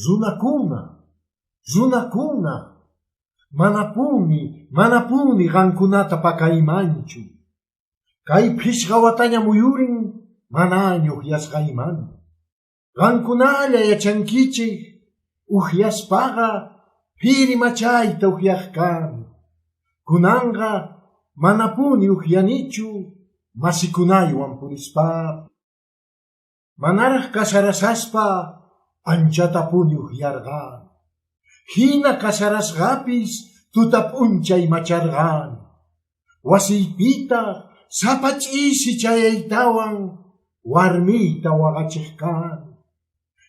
Runakuna, runakuna, manapuni, manapuni qankunata pakaymanchu. Kay phishqa wataña muyurin manaña ukyasqaymanta. Qankunalla yachankichik ukyaspaqa phiri machayta ukyaq kani. Kunanqa manapuni ukyanichu masikunaywan purispapis. Manaraq kasarasaspa anchatapuni ukyarqani. Hina kasarasqapis tuta p'unchay macharqani. Wasiypitaq sapa ch'isi chayaytawan warmiyta waqachiq kani.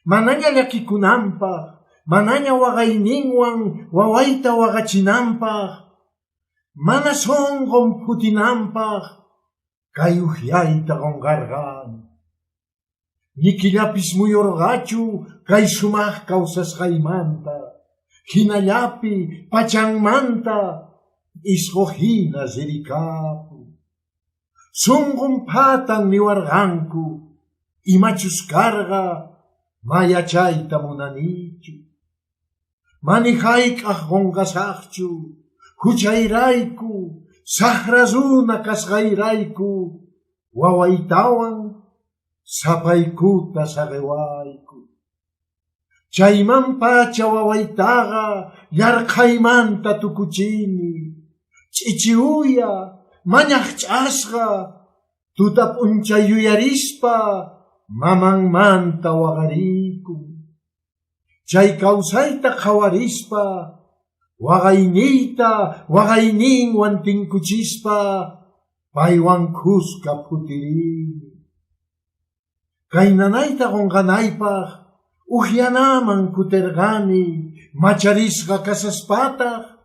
Manaña llakikunanpaq, manaña waqayninwan wawayta waqachinanpaq, mana sunqun phutinanpaq kay ukyayta qunqarqani. Ni killapis muyurqachu kay sumaq kawsasqaymanta, hinallapi pachanmanta p'isqu hina ririkapun. Sunqun phatan niwarqanku, imachus karqa ma yachayta munanichu. Mani hayk'aq qunqasaqchu huchayrayku, saqra runa kasqayrayku wawaytawan sapaykuta saqiwayku. Chaymanpacha wawaytaqa yarqhaymanta tukuchini, ch'ichi uya, mañaqch'asqa, tuta p'unchay yuyarispa mamanmanta waqarikun. Chay kawsayta qhawarispa, waqayniyta waqayninwan tinkuchispa paywan khuska phutirini. Kay nanayta qunqanaypaq ukyanaman kutirqani macharisqa kashaspataq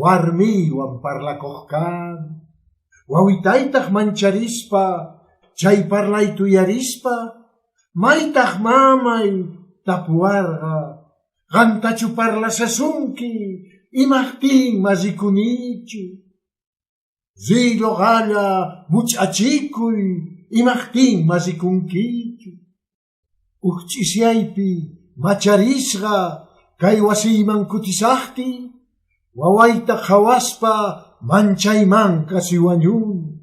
warmiywan parlakuq kani. Wawitaytaq mancharispa chay parlayta uyarispa maytaq mamay tapuwarqa qantachu parlashasunki imaqtin ma rikunichu. Rilluqalla much'achikuy imaqtin ma rikunkichu. Huk ch'isiyaypi macharisqa kay wasiyman kutisaqtiy wawayta qhawaspa manchayman kasi wañuni.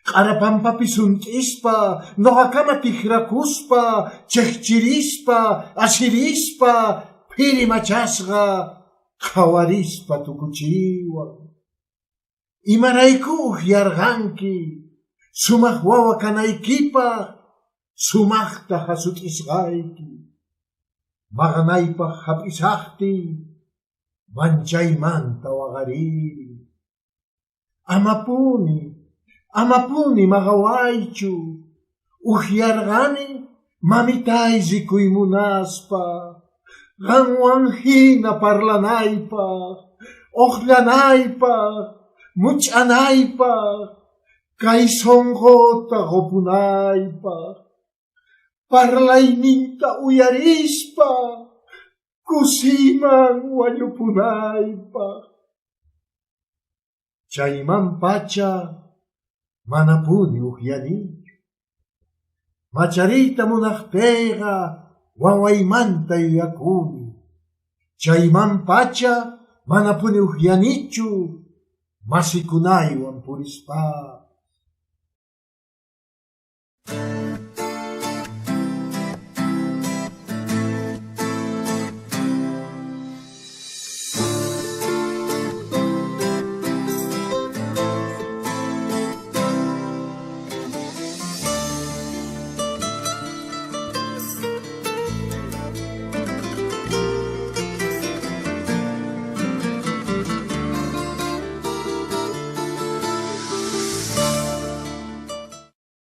Q'ara pampapi sunt'ispa nuqakama tikrakuspa chikchirispa asirispa phiri machasqa qhawarispa tukuchiwan. Imarayku ukyarqanki sumaq wawa kanaykipaq sumaqta hasut'isqayki. Maqanaypaq hap'isaqtiy manchaymanta waqariri. Amapuni, amapuni maqawaychu, ukyarqani mamitay rikuy munaspa, qanwan hina parlanaypaq, uqllanaypaq, much'anaypaq, kay sunquta qupunaypaq. Parlayninta uyarispa kusiyman wañupunaypaq. Chaymanpacha manapuni ukyanichu. Machariyta munaqtiyqa wawaymanta yuyakuni. Chaymanpacha manapuni ukyanichu masikunaywan purispapis.